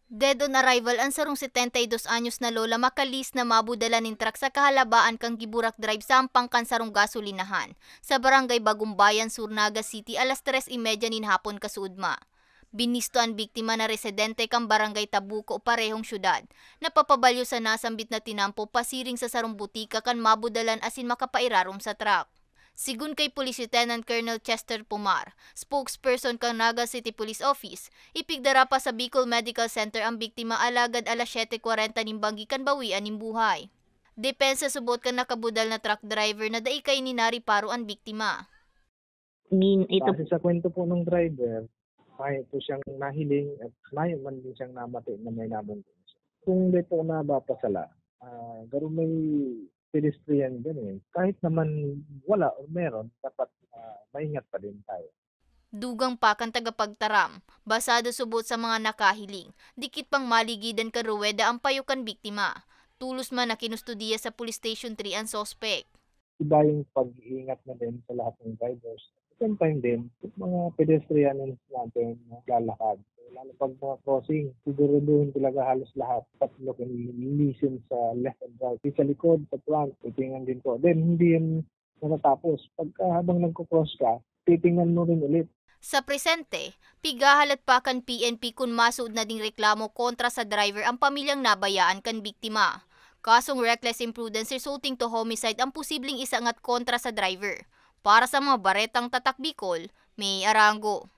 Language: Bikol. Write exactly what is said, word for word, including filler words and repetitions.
Dead on arrival an sarong setenta y dos anyos na lola makalis na mabudalan nin truck sa kahalabaan kan Giburak Drive sampang kan sarong gasolinahan sa Barangay Bagumbayan Sur, Naga City, alas tres y media nin hapon kasuodma. Binisto an biktima na residente kan Barangay Tabuco, parehong syudad, na papabalyo sa nasambit na tinampo pasiring sa sarong butika kan mabudalan asin makapairarom sa truck. Sigon kay Police Lieutenant Colonel Chester Pomar, spokesperson kan Naga City Police Office, ipigdara pa sa Bicol Medical Center ang biktima alagad alas siyete kwarenta nin banggi kan bawian nin buhay. Depensa subot kan nakabudal na truck driver na dai kaini nariparo an biktima. Gin-, ito Base sa kwento po ng driver, mayo po siyang nahiling at mayo man din siyang namati na may nabungkong siya. Kung di po nabapasala, ah, garo may pedestrian dyan eh. Kahit naman wala o meron, dapat ah, maingat pa din tayo. Dugang pa kan tagapagtaram, basado subot sa mga nakahiling, dikit pang maligidan kan ruweda ang payo kan biktima. Tolos man na kinustudiya sa Police Station three an suspek. Iba yung pag-iingat na din sa lahat ng drivers. At the same time din, yung mga pedestrians natin na lalakad. Lalo pag mga crossing, siguraduhin talaga halos lahat. Dapat linisin sa left and right. Yung sa likod, sa front, titingnan din po. Then, hindi yan natatapos. Pagka habang nagko-cross ka, titingnan mo rin ulit. Sa presente, pighahalat pa kan P N P kun masood na ding reklamo kontra sa driver ang pamilyang nabayaan kan biktima. Kasong reckless imprudence resulting to homicide ang posibleng isangat kontra sa driver. Para sa mga baretang Tatak Bicol, May Arango.